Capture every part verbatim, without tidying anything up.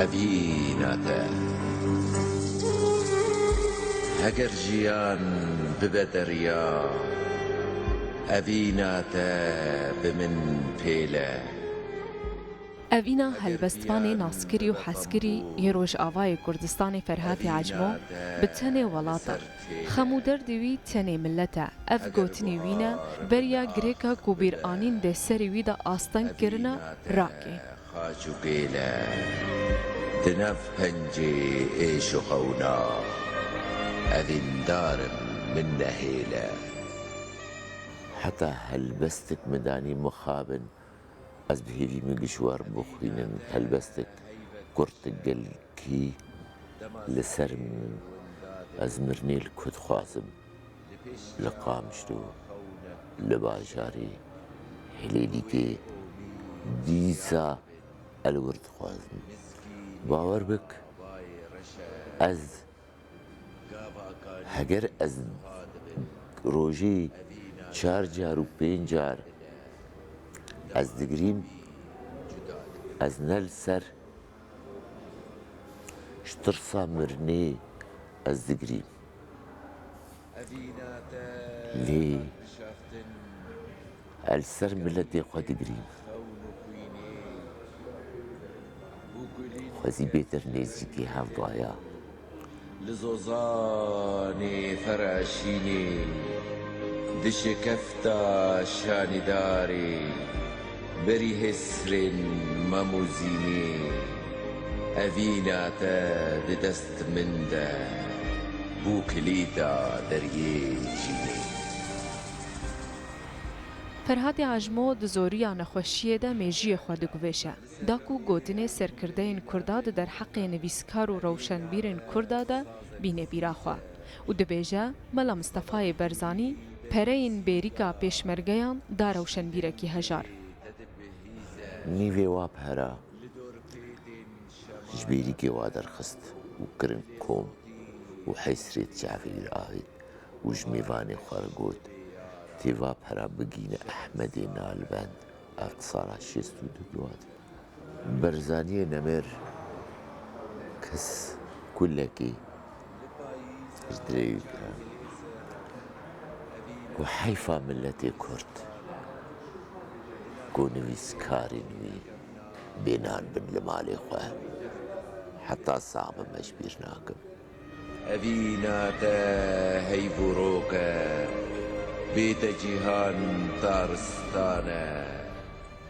Evîna te. Heger jiyan bibe derya, evîna te bi min pêl e. Evîna helbestvanê naskirî û hezkirî yê Rojavayê Kurdistanê Ferhatê Ecmo bi tenê welat e. Xem û derdê wî tenê milet e. Ev gotinê wî ne, beriya girêka ku bîranîn dê serê wî de asteng kirine, rakê. Xaç û gêl e, di nav pencê êş û xewna, evîndar im, min nehêle. Heta helbestek min danî mixabin, ez bi hêvî min giş war bixwînin. Helbestek kurtik gelkî li ser min, ez mirinê li ku dixwazim. Li Qamişlo, li bajarê Hilêlîkê, dîsa ez li wir dixwazim. Bawer bik, ez, heger ez rojê çar car û pênc car ez digirîm, ez ne li ser ji tirsa mirinê ez digirîm. Lê ez li ser miletê xwe digirîm. Xwezî bêtir nêzîkî hev baya. Li zozanê feraşînê, di şikefta şanîdarê, berî hêsrên Mem û Zînê, evîna te di dest min de, bû kilîta deriyê cînê. Ferhatê Ecmo di zoriya nexweşiyê de mêjiyê xwe diguvêşe. Da ku gotinê serkirdeyên Kurda di derheqê nivîskar û rewşenbîrên Kurda de bîne bîra xwe û dibêje, Mela Mistefayê Berzanî pereyên bêrîka pêşmergeyan da rewşenbîrekî hejar. Nîvê wa pera ji bêrîkê wa derxist û kirin kom û hêsrê çavê wî avêt û ji mêvanê xwe re got, Tê va pera bigîne Ehmedê Nalbend, ev di sala şêst û du de hat. Berzaniyê nemir kes kulekî ji dilê wî kira. Ku heyfa miletê Kurd ku nivîskarên wî bênan bin li malê xwe. Heta sax bim ez ji bîr nakim. Evîna te heyv û rok e, bê te cîhan taristan e.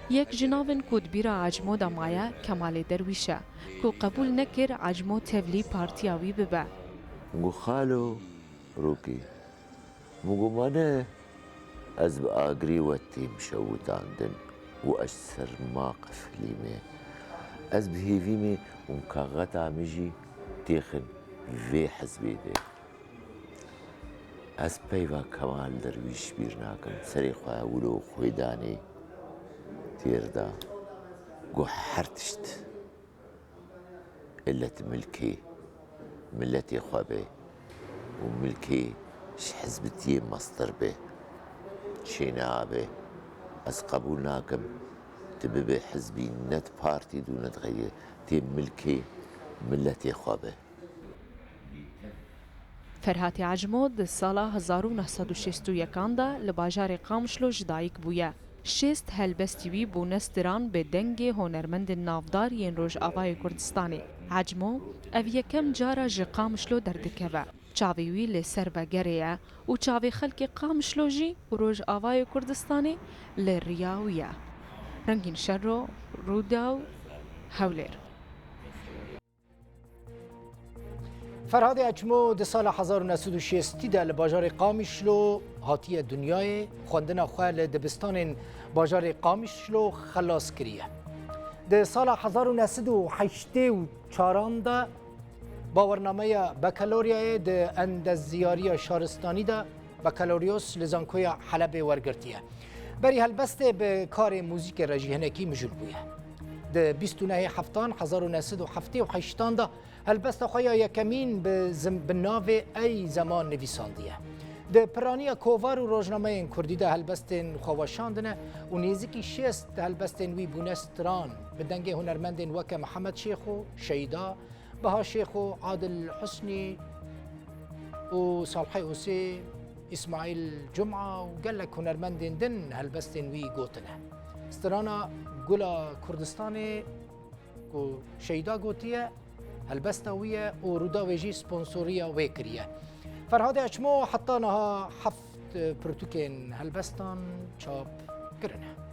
Yek ji navên ku di bîra Ecmo de maye, Kemalê Derwîş e, ku qebûl nekir Ecmo tevlî partiya wî bibe. Got, Xalo, rokê. Min got, Ma ne, ez bi agirê we têm şewitandin û ez ser maqif hilîmê. Ez bi hêvî me û kaxeta min jî têxin vê hizbê de. Ez peyva Kemal Derwîş bîr nakim. Serê xwe wilo xwê danê têr da. Got, Her tişt illet milkê miletê xwe be û milkê ji hizbitiyê mestir be. Çênabe. Ez qebûl nakim tu bibe hizbî ne di partî de û ne di xeyrê. Tê milkê miletê xwe be. Ferhatê Ecmo di sala hezar û neh sed û şêst û yekan de li bajarê Qamişlo ji dayik bûye. Şêst helbestî wî bûne stiran bi dengê hunermendên navdar yên Rojavayê Kurdistanê. Ecmo ev yekem cara ji Qamişlo derdikeve. Çavê wî li ser vegerê ye û çavê xelkê Qamişlo jî û Rojavayê Kurdistanê li riya wî ye. Rengîn Şero, Rûdaw, Hewlêr. Ferhadê Ecmo di sala hezar û neh sed û şêstî de li bajarê Qamişlo hatiye dinyayê, xwendina xwe li dibistanên bajarê Qamişlo xelas kiriye. Di sala hezar û neh sed û heştê û çaran de bawernameya bakaloryayê di endezyariya şaristanî de bakaloryos li Zankoya Helebê wergirtiye. Berî helbestê bi karê muzîkê re jî hinekî mijûl bûye. Di bîst û nehê heftan hezar û neh sed û heftê û heştan de helbesta xwe ya yekemîn bi zim-, bi navê Ey Zeman nivîsandiye. Di piraniya kovar û rojnameyên kurdî de helbestên xwe weşandine û nêzîkî şêst helbestên wî bûne stran, bi dengê hunermendên weke Mihemed Şêxo, Şeyda, Biha Şêxo, Adil Husnî û Salhê Osê, Îsmaîl Cuma û gelek hunermendên din helbestên wî gotine. Strana Gula Kurdistanê ku Şeyda gotiye, helbesta wî ye û Rûdawê jî sponsoriya wê kiriye. Ferhadê Açmo heta niha heft pirtûkên helbestan çap kirine.